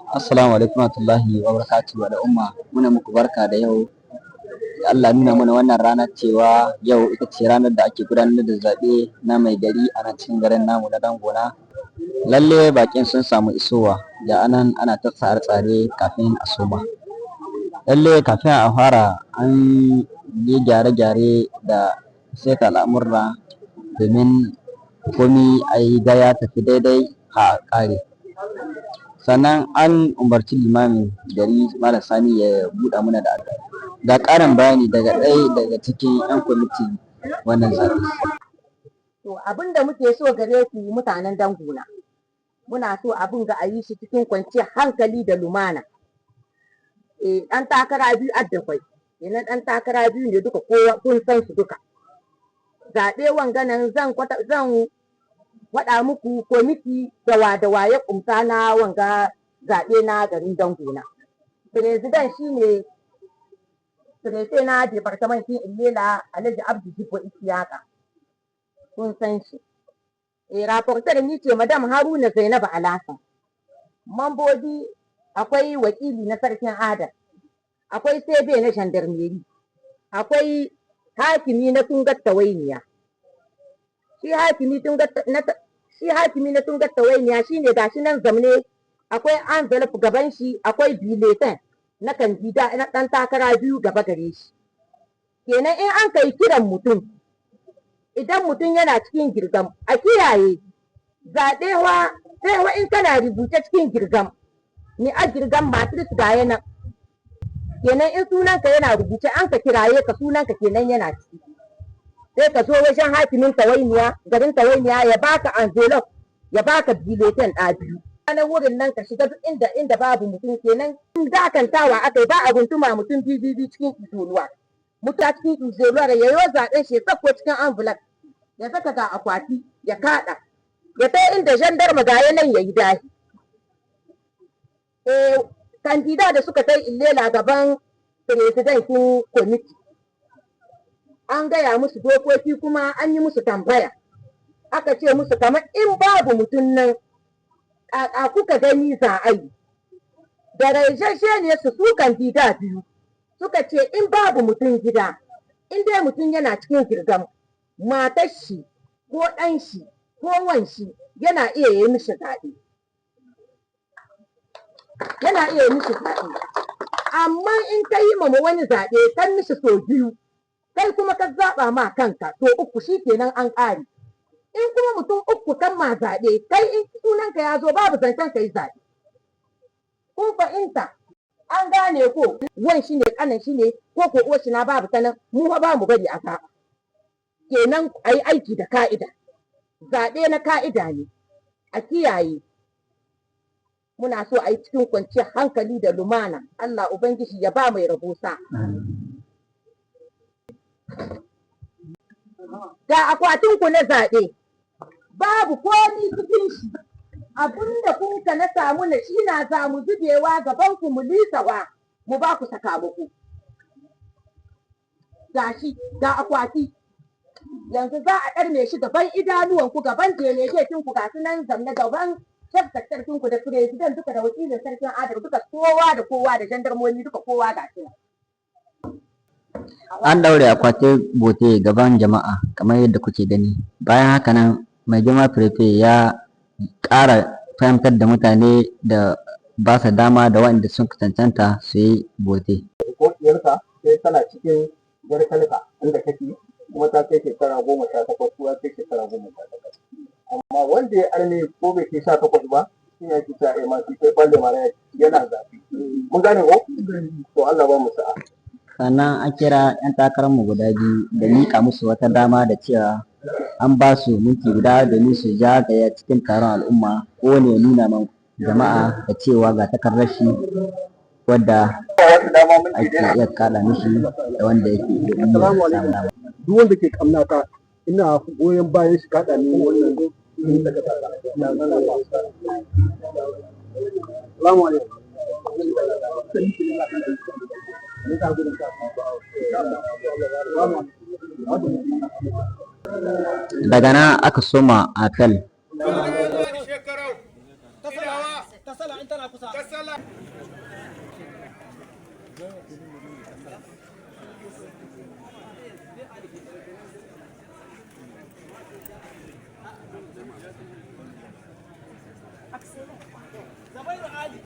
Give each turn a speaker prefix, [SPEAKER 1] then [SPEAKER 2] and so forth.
[SPEAKER 1] Assalamu alaikum warahmatullahi wabarakatuh. Al'umma, muna muku barka da yau. Allah nuna mana wannan ranar, cewa yau ita ce ranar da ake gudanar da zaɓe na mai gari a nan cikin garin namu na Dangona. Lalle bakin sun samu isowa da anan ana ta tsare-tsare kafin a soma. Lalle kafin a fara an yi gyare-gyare da saita al'amurra domin komi a yi ga ya tafi daidai a ƙare. Sannan an umarci limamin gari, Malam Sani, ya buɗa mana da addu'a. Ga ƙarin bayani daga ɗaya daga cikin 'yan kwamitin wannan zaɓe.
[SPEAKER 2] To, abin da muke so gare ku mutanen Dangona, muna so abin ga a yi shi cikin kwanciyar hankali da lumana. Eh, ɗan takara biyu adda kwai, kenan ɗan takara biyu ne duka, kowa kun san su duka. Zaɓe wanganan zan kwata zan faɗa muku kwamiti da wa ya ƙumsa na wanga zaɓe na garin Dangona. Président shine préfet na département ɗin Illela, Alhaji Abdu Jibbo Isiyaka. Kun san shi. Eh, rapporteur ni ce, Madam Haruna Zainabu Alhassan. Mambobi, akwai wakili na sarkin Adar, akwai CB na gendarmerie, akwai hakimi na Tungar Tawainiya. Shi hakimi na Tungar Tawainiya shine gashi nan zamne, akwai envelope gaban shi, akwai bulletin na candidat na ɗan takara biyu gaba gare shi. Kenan in an kai kiran mutum, idan mutum yana cikin girgam, a kiyaye zaɓe wa sai wa in kana rubuce cikin girgam ni a girgam matrix ga yana. Kenan in sunanka yana rubuce, an ka kiraye ka, sunanka kenan yana ciki, sai ka zo wajen hakimin Tawainiya, garin Tawainiya, ya baka envelope, ya baka bulletin ɗa biyu. Na wurin nan ka shiga duk inda babu mutum. Kenan in dakantawa aka yi, ba a guntuma mutum biyu biyu cikin isoluwa mutum a cikin isoluwa ya yo zaɓen shi, ya sako cikin envelope, ya saka ga akwati, ya kaɗa, ya kai inda gendarme ga nan ya yi dahi. Eh, candidat da suka kai Illela gaban président kwamiti, an gaya musu dokoki kuma an yi musu tambaya. Aka ce musu kamar in babu mutum nan, ƙaƙa kuka gani za a yi? Da raijejjeniyar su, su candidat biyu suka ce in babu mutum gida, in dai mutum yana cikin girgam, matar shi ko ɗan shi ko wan shi yana iya yi mishi zaɓe, yana iya yi mishi zaɓe. Amma in ka yi ma wani zaɓe, kan mishi sau biyu, kai kuma ka zaɓa ma kanka to uku, shi kenan an ƙare. In kuma mutum uku kan ma zaɓe, kai in sunanka ya zo, babu zancen ka yi zaɓe. Kun fahimta? An gane ko? Wan shi ne, ƙanan shi ne, ko ko uwar shi na babu ta nan, mu fa ba mu bari a zaɓa. Kenan a yi aiki da ka'ida. Zaɓe na ka'ida ne, a kiyaye. Muna so a yi cikin kwanciyar hankali da lumana. Allah Ubangiji ya ba mai rabo sa. Ga akwatinku na zaɓe, babu komi cikin shi. Abinda kun ka na samu na shi na za mu zubewa gaban ku, mu lisawa, mu ba ku sakamako. Gashi, ga akwati. Yanzu za a ɗarme shi gaban idanuwanku, gaban délégué ku, ga su nan zamne, gaban chef secteur ku da président duka da wakilin sarkin Adar duka, kowa da kowa, da jandarmomi duka, kowa ga shi nan.
[SPEAKER 1] An ɗaure akwatin vote gaban jama'a kamar yadda kuke gani. Bayan haka nan mai girma préfet ya ƙara fahimtar da mutane da ba su dama da waɗanda sun cancanta su yi vote.
[SPEAKER 3] Ko ɗiyarka sai tana cikin garkalka inda kake, kuma ta kai shekara 18 ko ya kai shekara 18. Amma wanda ya arme ko bai kai 18 ba, shi ne ake cewa émancipé par le mariage, yana zaɓe. Mun gane ko? To, Allah ba mu sa'a.
[SPEAKER 1] Sannan an kira 'yan takararmu guda biyu da miƙa musu wata dama da cewa an ba su minti guda domin su zagaya cikin taron al'umma, kowane ya nuna ma jama'a da cewa ga takardar shi wadda ake iya kaɗa mishi da wanda yake domin ya samu dama.
[SPEAKER 3] Duk wanda ke kamnata, ina goyon bayan shi kaɗa ni wannan. Assalamu alaikum.
[SPEAKER 1] Daga nan aka soma appel.
[SPEAKER 4] Tasala in tana kusa. Kasala.
[SPEAKER 5] Zubairu Ali.